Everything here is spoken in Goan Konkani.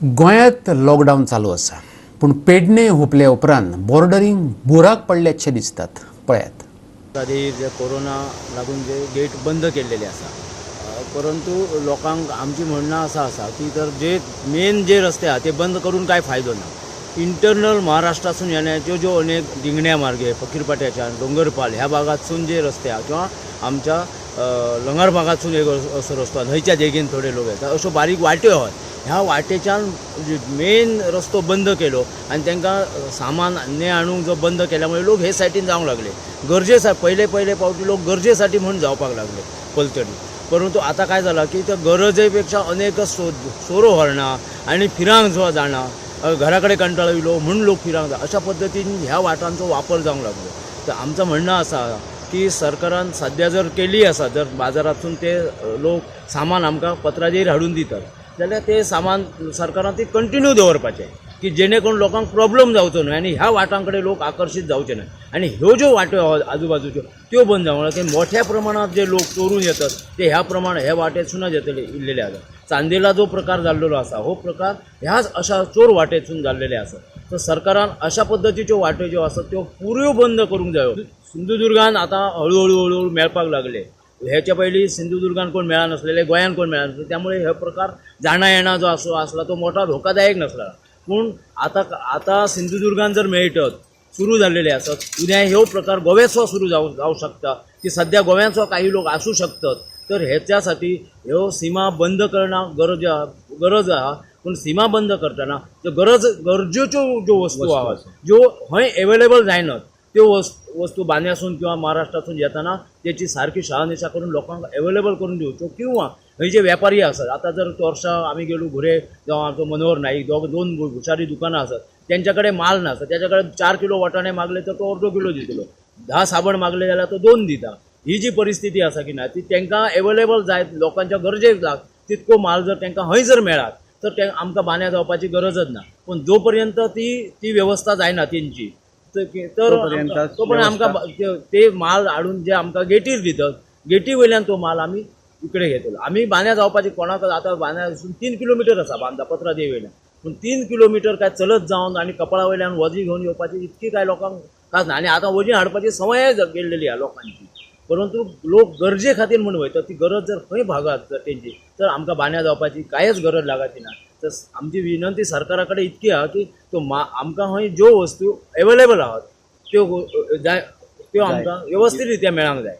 गोंयांत लॉकडावन चालू आसा, पूण पेडणे हुपल्या उपरांत बॉर्डरींक बुराक पडल्याचे दिसतात. पळयात. आदी जे कोरोना लागून जे गेट बंद केल्लेले आसा, परंतु लोकांक आमची म्हणणं आसा आसा की तर जे मेन जे रस्ते आहा ते बंद करून काय फायदो ना. इंटरनल महाराष्ट्रासून येण्याच्यो ज्यो अनेक डिंगण्या मार्गे, फकीरपाट्याच्यान, डोंगरपाल ह्या भागातसून जे रस्ते आहा किंवा आमच्या लंगर भागातसून एक असो रस्तो आहा, न्हंयच्या देगेन थोडे लोक येतात, अश्यो बारीक वाट्यो आहात. ह्या वाटेच्यान मेन रस्तो बंद केलो आनी तांकां सामान ने हाडूंक जो बंद केल्यामुळे लोक हे सायडीन जावंक लागले. गरजे पयले पयले पावटी लोक गरजेसाठी म्हणून जावपाक लागले पलतडी, परंतु आता काय झालं की त्या गरजेपेक्षा अनेक सोरो व्हरना आनी फिरांक जो जाणा, घरा कडेन कंटाळो येयलो म्हणून लोक फिरांक जा, अशा पद्दतीन ह्या वाटांचो वापर जावंक लागलो. तर आमचं म्हणणं आसा की सरकारान सद्या जर केली आसा, जर बाजारांतसून ते लोक सामान आमकां पत्राचेर हाडून दितात जाल्यार ते सामान सरकारान ती कंटिन्यू दवरपाचें की जेणे करून लोकांक प्रॉब्लम जावचो न्हय आनी ह्या वाटां कडेन लोक आकर्शीत जावचे न्हय. आनी ह्यो ज्यो वाट्यो आहात आजूबाजूच्यो त्यो बंद जावंक की मोठ्या प्रमाणात जे लोक चोरून येतात ते ह्या प्रमाण ह्या वाटेतसूनच येतले इल्लेले आसा. चांदेला जो प्रकार जाल्लेलो आसा हो प्रकार ह्याच अशा चोर वाटेतसून जाल्लेले आसा. तर सरकारान अशा पद्दतीच्यो वाट्यो ज्यो आसात त्यो पुऱ्यो बंद करूंक जायो. सिंधुदुर्गान आतां हळूहळू हळूहळू मेळपाक लागले. ह्याच्या पयलीं सिंधुदुर्गान कोण मेळनासलेले, गोंयान कोण मेळनासले, त्यामुळे हे प्रकार जाणा येणा जो असो आसला तो मोठा धोकादायक नासला. पूण आतां आतां सिंधुदुर्गान जर मेळटत सुरू जाल्लेले आसत, उद्या ह्यो प्रकार गोव्याचो सुरू जावं जावं शकता की सद्या गोव्याचो काही लोक आसूं शकतात. तर ह्याच्यासाठी ह्यो सीमा बंद करणं गरज गरज आहा. पूण सीमा बंद करतना ज्यो गरज गरजेच्यो ज्यो वस्तू आहात ज्यो हय एवेलेबल जायनात त्यो वस्तू बांद्यासून किंवा महाराष्ट्रातून येताना त्याची सारकी शहानिशा करून लोकांक एवेलेबल करून दिवच्यो. किंवा हय जे व्यापारी आसात, आतां जर तोरशा आमी गेलो घुरे जावं आमचो मनोहर नाईक, दोग दोन भुशारी दुकानां आसात, तेंच्या कडेन माल नासता. त्याच्या कडेन 4 किलो वाटाणे मागले तर तो अर्दो किलो दितलो, 10 साबण मागले जाल्यार तो 2 दिता. ही जी परिस्थिती आसा की ना ती तांकां एवेलेबल जायत लोकांच्या गरजेक लाग तितको माल जर तांकां हय जर मेळत तर ते आमकां बांद्या जावपाची गरजच ना. पूण जो पर्यंत ती ती वेवस्था जायना तेंची तर तोपर्यंत आमकां ते माल हाडून जे आमकां गेटीर दितात, गेटी वयल्यान तो माल आमी इकडे घेतलो. आमी बांद्या जावपाची कोणाक आतां बांद्यासून 3 किलोमिटर आसा बांदा पत्रादेवी वयल्यान, पूण 3 किलोमिटर काय चलत जावन आनी कपळा वयल्यान वजीं घेवन येवपाची इतकी काय लोकांक कांय ना. आनी आतां वजीं हाडपाची संवय गेल्लेली आहा लोकांची. परंतु लोक गरजे खातीर म्हूण वयता, ती गरज जर खंय भागात जर तेंची तर आमकां बांद्या जावपाची कांयच गरज लागची ना. तर आमची विनंती सरकारा कडेन इतकी आहा की तो आमकां हय ज्यो वस्तू एवेलेबल आहात त्यो जाय त्यो आमकां वेवस्थीत रित्या मेळांक जाय.